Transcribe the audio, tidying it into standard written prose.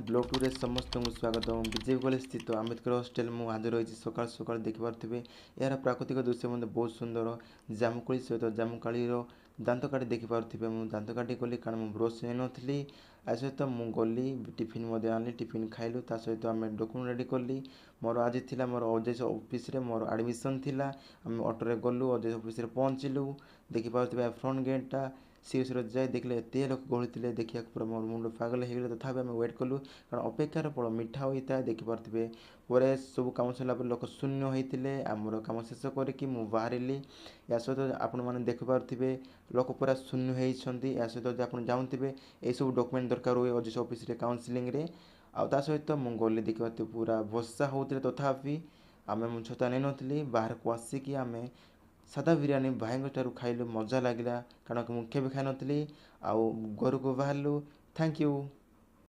Blog ଟୁରେ ସମସ୍ତଙ୍କୁ ସ୍ୱାଗତ। ବିଜେପି କଲେଜ ସ୍ଥିତ ଆମ୍ବେଦକର ହଷ୍ଟେଲ ମୁଁ ହାଜର ହୋଇଛି ସକାଳୁ ସକାଳୁ। ଦେଖିପାରୁଥିବେ, ଏହାର ପ୍ରାକୃତିକ ଦୃଶ୍ୟ ମଧ୍ୟ ବହୁତ ସୁନ୍ଦର। ଜାମୁକୋଳି ସହିତ ଜାମୁକାଳିର ଦାନ୍ତ କାଠି ଦେଖିପାରୁଥିବେ। ମୁଁ ଦାନ୍ତ କାଠି ଗଲି, କାରଣ ମୁଁ ବ୍ରସ୍ ନେଇନଥିଲି। ତା ସହିତ ମୁଁ ଗଲି, ଟିଫିନ୍ ମଧ୍ୟ ଆଣିଲି, ଟିଫିନ୍ ଖାଇଲୁ। ତା ସହିତ ଆମେ ଡକୁମେଣ୍ଟ ରେଡ଼ି କଲି। ମୋର ଆଜି ଥିଲା, ମୋର ଓଜେଏସ୍ ଅଫିସରେ ମୋର ଆଡ଼ମିସନ୍ ଥିଲା। ଆମେ ଅଟୋରେ ଗଲୁ, ଓଜେଏସ୍ ଅଫିସରେ ପହଞ୍ଚିଲୁ। ଦେଖିପାରୁଥିବେ ଫ୍ରଣ୍ଟ ଗେଟ୍ଟା। ଶୀଘ୍ର ଯାଇ ଦେଖିଲେ ଏତେ ଲୋକ ଗହଳି ଥିଲେ, ଦେଖିବାକୁ ପୁରା ମୋର ମୁଣ୍ଡ ପାଗଳ ହେଇଗଲା। ତଥାପି ଆମେ ୱେଟ୍ କଲୁ, କାରଣ ଅପେକ୍ଷାର ଫଳ ମିଠା ହୋଇଥାଏ। ଦେଖିପାରୁଥିବେ, ପରେ ସବୁ କାମ ସରିଲା ପରେ ଲୋକ ଶୂନ୍ୟ ହେଇଥିଲେ। ଆମର କାମ ଶେଷ କରିକି ମୁଁ ବାହାରିଲି। ଏହା ସହିତ ଆପଣମାନେ ଦେଖିପାରୁଥିବେ, ଲୋକ ପୁରା ଶୂନ୍ୟ ହେଇଛନ୍ତି। ଏହା ସହିତ ଯଦି ଆପଣ ଚାହୁଁଥିବେ, ଏସବୁ ଡକୁମେଣ୍ଟ ଦରକାର ହୁଏ ଓଜେଏସ୍ ଅଫିସରେ କାଉନସିଲିଂରେ। ଆଉ ତା ସହିତ ମୁଁ ଗଲି, ଦେଖିପାରୁଥିବେ ପୁରା ବର୍ଷା ହେଉଥିଲା, ତଥାପି ଆମେ, ମୁଁ ଛତା ନେଇନଥିଲି। ବାହାରକୁ ଆସିକି ଆମେ ସାଦା ବିରିୟାନୀ ଭାଇଙ୍କ ଠାରୁ ଖାଇଲୁ, ମଜା ଲାଗିଲା, କାରଣ ମୁଁ କେବେ ଖାଇନଥିଲି। ଆଉ ଘରକୁ ବାହାରିଲୁ। Thank you.